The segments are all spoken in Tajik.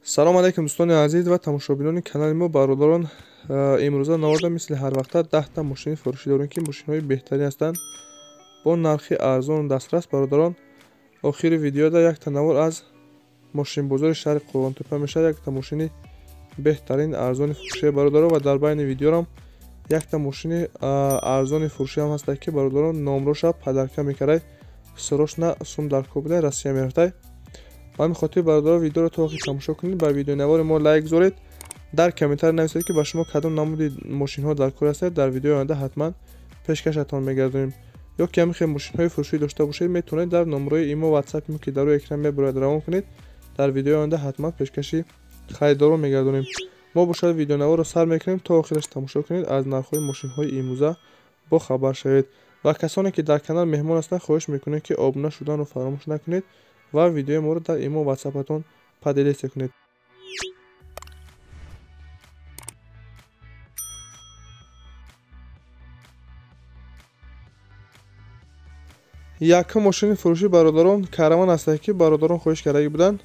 Салом алейкум, дӯстони азиз ва тамошобинони канали мо. Бародарон, имрӯза наворда мисли ҳар вақта 10та мошини фурӯшӣ дорем, ки мошинҳои беҳтарин ҳастанд бо нархи арзону дастрас. Бародарон, охири видеода якта навор аз мошинбозори шаҳри Қурғонтеппа мешавад, якта мошини беҳтарин арзони фурӯшӣ, бародарон, ва дар байни видеорам якта мошини арзони фурӯшӣ ҳам ҳастад, ки, бародарон, номроша падарка мекардай, срочно сум дар кор будай, Россия мерафтай. Ба ҳамин хотир, бародарон, видеоро то охир тамошо кунед, ба видеонавори мо лайк гузоред, дар комментарий нависед, ки ба шумо кадом намуди мошинҳо дар кор ҳастед. Дар видеои оянда ҳатман пешкашатон мегардонем. Ё ки ҳамин хел мошинҳои фурӯшӣ дошта бошед, метавонед дар номерои имо, ватсапи ки дар рӯи экран мебарояд, равон кунед. Дар видеои оянда ҳатман пешкаши харидорон мегардонем. Мо бошад видеонаворро сар мекунем, то охираш тамошо кунед, аз нархҳои мошинҳои имрӯза бохабар шавед. Ва касоне ки дар канал меҳмон ҳастанд, хоҳиш мекунем, ки обуна шуданро фаромӯш накунед ва видеои моро дар имо, ватсапатон поделиться кунед. Якум мошини фурӯшӣ, бародарон, Караван ҳастад, ки бародарон хоҳиш кардагӣ буданд.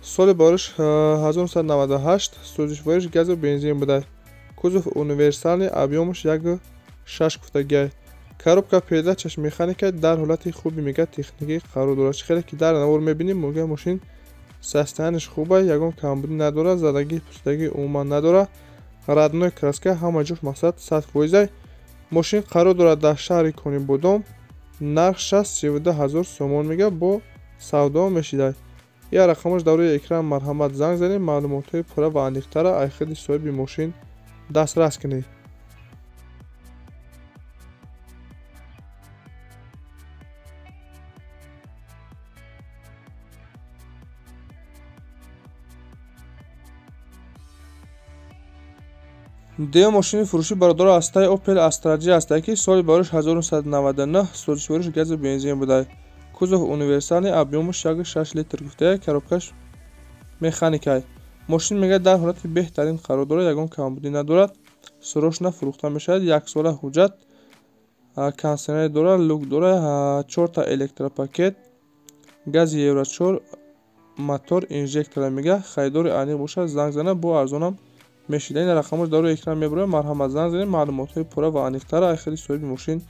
Соли бориш 1998, сӯзишвориш газу бензин буда, кузов универсальный, объёмаш 1,6 гуфтагиай, коробка передачаш механика, дар ҳолати хуби, мега, техникӣ қарор дорад. Чӣ хеле ки дар навор мебинем, мега, мошин состоянияш хуба, ягон камбудӣ надорад, задагӣ, пусидагӣ умуман надорад, родной краска, ҳама ҷош, мақсад, 100%-ай. Мошин қарор дорад дар шаҳри Конибодом, нархша 32 000 сомон мега, бо савдо мешидай. Я рақамош дар рӯи экран, марҳамат, занг занед, маълумотҳои пурра ва аниқтара аз худи соҳиби мошин дастрас кунед. Дуюм мошини фурӯшӣ, бародаро, астаи Opel Astra J ҳастае, ки соли барош 1999, сӯзишвориш газу бензин буда, кузов универсальный, объёмаш 1,6 литр гуфтая, коробкаш механикай. Мошин, мега, дар ҳолати беҳтарин қарор дорад, ягон камбудӣ надорад, срочно фурӯхта мешавад, яксола ҳуҷҷат, кондитсионер дорад, люк дорад, чорта электропакет, гази евро 4, мотор инжектора. Мега, харидори аниқ бошад, занг зана, бо арзонам мешида. Ин рақамош дар рӯи экран мебарояд, марҳамат, занг занед, маълумотҳои пурра ва аниқтара аз худи соҳиби мошин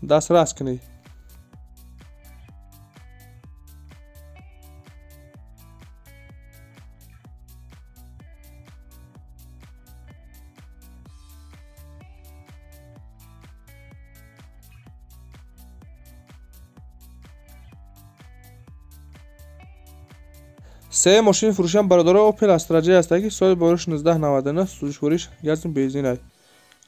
дастрас кунед. Сеюм мошини фурӯшиам, бародаро, Opel Astra J ҳастад, ки соли бориш 1999, сӯзишвориш газу бензинай,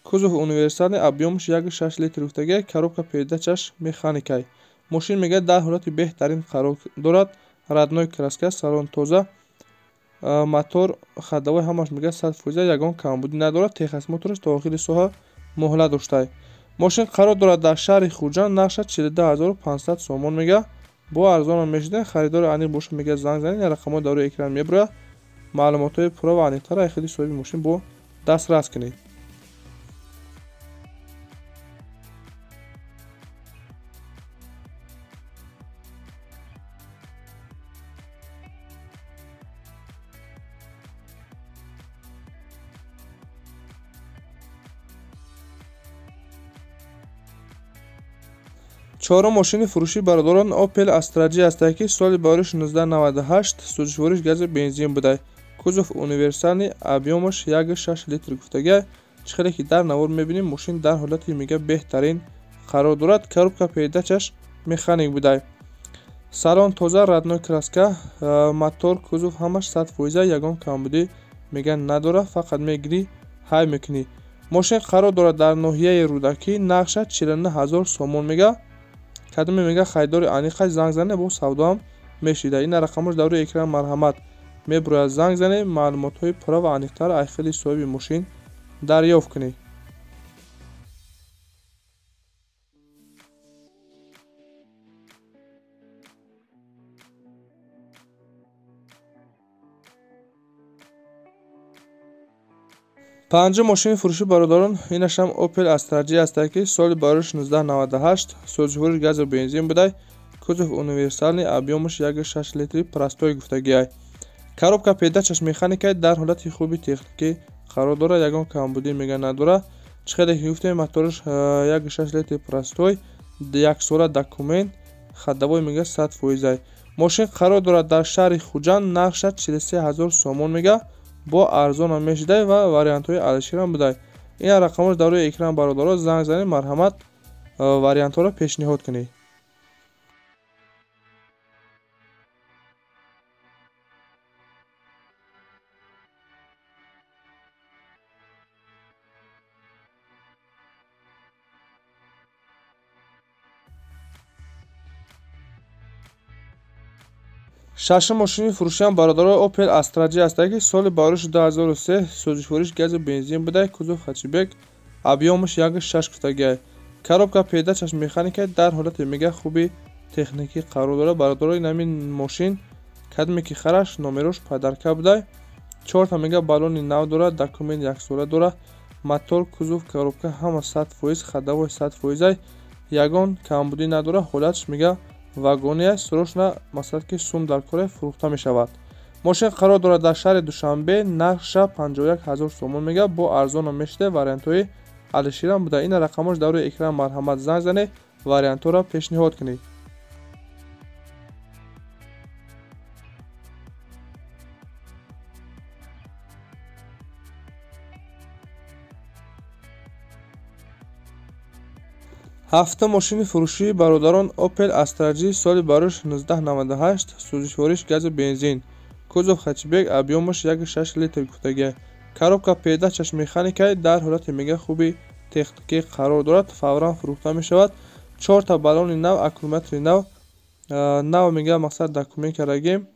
кузов универсальный, объёмаш 1,6 литр гуфтагиай, коробка передачаш механикай. Мошин, мега, дар ҳолати беҳтарин қарор дорад, родной краска, салон тоза, мотор, ходовой ҳамаш, мега, 100%, ягон камбудӣ надорад, техосмотраш то охири соҳа муҳлат доштай. Мошин қарор дорад дар шаҳри Хуҷанд, нархша 42 500 сомон мега, бо арзонам мешидан. Харидори аниқ бошад, мега, занг занед, рақамҳо дар рӯи экран мебарояд, маълумотҳои пурра ва аниқтара аз худи соҳиби мошин бо дастрас кунед. Чорум мошини фурӯшӣ, бародарон, Opel Astra J ҳастад, ки соли барош 1998, сӯзишвориш газу бензин буда, кузов универсальный, объёмаш 1,6 литр гуфтагиай. Чӣ хеле ки дар навор мебинем, мошин дар ҳолати, мега, беҳтарин қарор дорад, коробка передачаш механик буда, салон тоза, родной краска, мотор, кузов ҳамаш 100%, ягон камбудӣ, мега, надорад, фақат мегирӣ, ҳай мекунӣ. Мошин қарор дорад дар ноҳияи Рӯдакӣ, нархша 49 000 сомон мега. Кадоме, мега, харидори аниқаш, занг зане, бо савдоам мешида. Ин рақамош дар рӯи экран, марҳамат, мебарояд, занг занед, маълумотҳои пурра ва аниқтар аз худи соҳиби мошин дарёфт кунед. Панҷум мошини фурӯшӣ, бародарон, инашам Opel Astra J ҳастад, ки соли барош 1998, сӯзишвориш газу бензин буда, кузов универсальный, объёмаш 1,6 литри, простой гуфтагиай. Коробка передачаш механика дар ҳолати хуби техникӣ қарор дорад, ягон камбудӣ мега надорад. Чӣ қадар ки гуфтем, мотораш 1.6 литр простой, яксола документ, ходовой мега 100%. Мошин қарор дорад дар шаҳри Хуҷанд, нархша 43 000 сомон мега, бо арзонам мешидай ва вариантҳои алиширам будай. Ин рақамош дар рӯи экран бародаро, занг занед, марҳамат, вариантҳоро пешниҳод кунед. Шашум мошини фурӯшиам бародаро Opel Astra J аст, ки соли барош 2003, сӯзишвориш газу бензин буда, кузов хэтчбек, объёмаш 1.6 гуфтагиай. Коробка передачаш механика дар ҳолати мега хуби техникӣ қарор дорад. Бародаро, ин ҳамин мошин кадме ки хараш номерош подарка будай. 4та мега баллони нав дорад, документ яксола дорад, мотор, кузов, коробка ҳама 100%, ходовой 100%, ягон камбудӣ надорад. Ҳолатш мега вагония, срочно масалан ки сум дар кора фурӯхта мешавад. Мошин қарор дорад дар шаҳри Душанбе, нархша 51 000 сомон мега, бо арзонам мешида, вариантҳои алиширам буда. Ин рақамош дар рӯи экран, марҳамат, занг занед, вариантҳоро пешниҳод кунед. Ҳафтум мошини фурӯшии бародарон Opel Astra J, соли барош 1998, сӯзишвориш газу бензин, кузов хэтчбек, объёмаш 1.6 литр гуфтагиай. Коробка передачаш механика дар ҳолати мега хуби техникӣ қарор дорад, фавран фурӯхта мешавад. 4та баллони нав, аккумулятори нав, нав мега мақсад документ кардагем.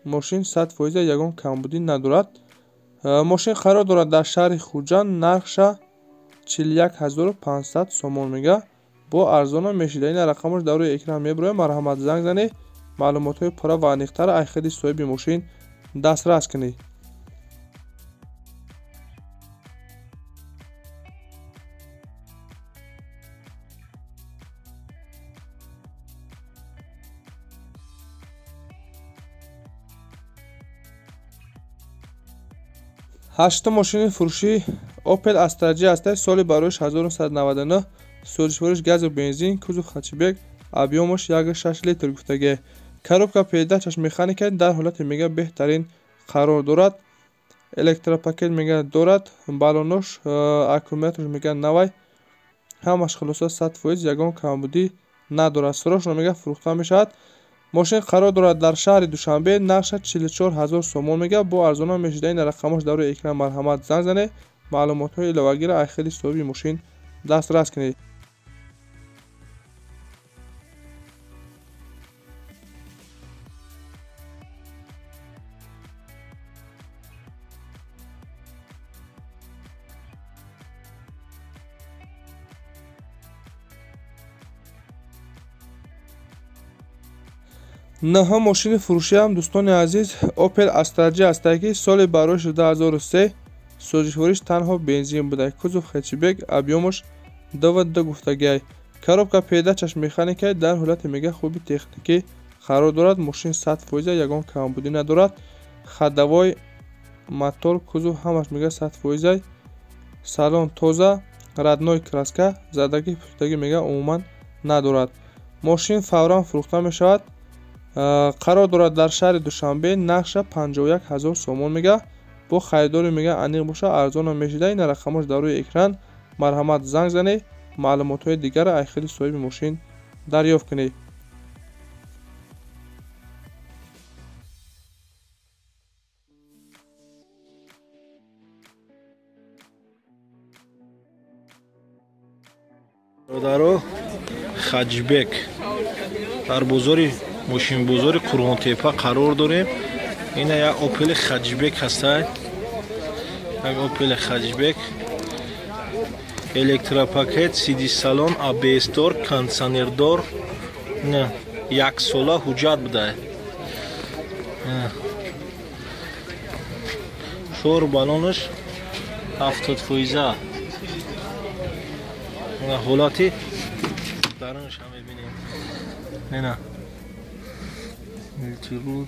Мошин 100%, ягон камбудӣ надорад. Мошин қарор дорад дар шаҳри Хуҷанд, нархша 41 500 сомон мега, бо арзонам мешида. Ин рақамош дар рӯи экран мебарояд, марҳамат, занг занед, маълумотҳои пурра ва аниқтар аз худи соҳиби мошин дастрас кунед. Ҳаштум мошини фурӯшӣ Opel Astra J аст, соли барош 1999, сӯзишвориш газу бензин, кузов хэтчбек, объёмаш 1.6 литр гуфтагиай. Коробка передачаш механика дар ҳолати мега беҳтарин қарор дорад. Электропакет мега дорад, баллонош, аккумуляторш мега навай, ҳамаш хулоса 100%, ягон камбудӣ надорад. Срочно мега фурӯхта мешавад. Мошин қарор дорад дар шаҳри Душанбе, нархша 44 000 сомон мега, бо арзонам мешида. Ин рақамош дар рӯи экран, марҳамат, занг занед, маълумотҳои иловагиро аз худи соҳиби мошин дастрас кунед. Наҳум мошини фурӯшиам дӯстони азиз Opel Astra J аст, ки соли барош 2003, сӯзишвориш танҳо бензин буда, кузов хэтчбек, объёмаш 2.2 гуфтагиай. Коробка передачаш механика дар ҳолати мега хуби техникӣ қарор дорад. Мошин 100%, ягон камбудӣ надорад. Ходовой, мотор, кузов ҳамаш мега 100%. Салон тоза, родной краска, задагӣ пӯсидагӣ мега умуман надорад. Мошин фавран фурӯхта мешавад. Қарор дорад дар шаҳри Душанбе, нархша 51 000 сомон мега, бо харидори мега аниқ боша, арзонам мешида. Ин рақамош дар рӯи экран, марҳамат, занг занед, маълумотҳои дигарро аз худи соҳиби мошин дарёфт кунед. Бародаро, Хэтчбек дар бозори мошинбозори Қурғонтепа қарор дорем. Ина як Opel Хэтчбек ҳастай. Як Opel Хэтчбек, электропакет, CD салон, ABS дор, кондиционер дор. Ина яксола ҳуҷҷат будай. Шор баллонаш 70%. Ина ҳолати дарунаш ҳам мебинем. Ина мултирул.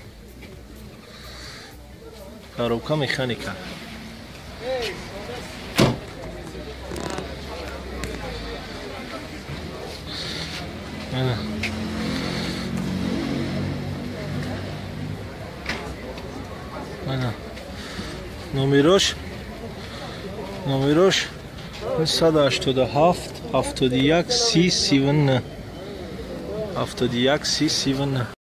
Коробка механика. Ана. Номерош 187 71 30 39. 71 30 39.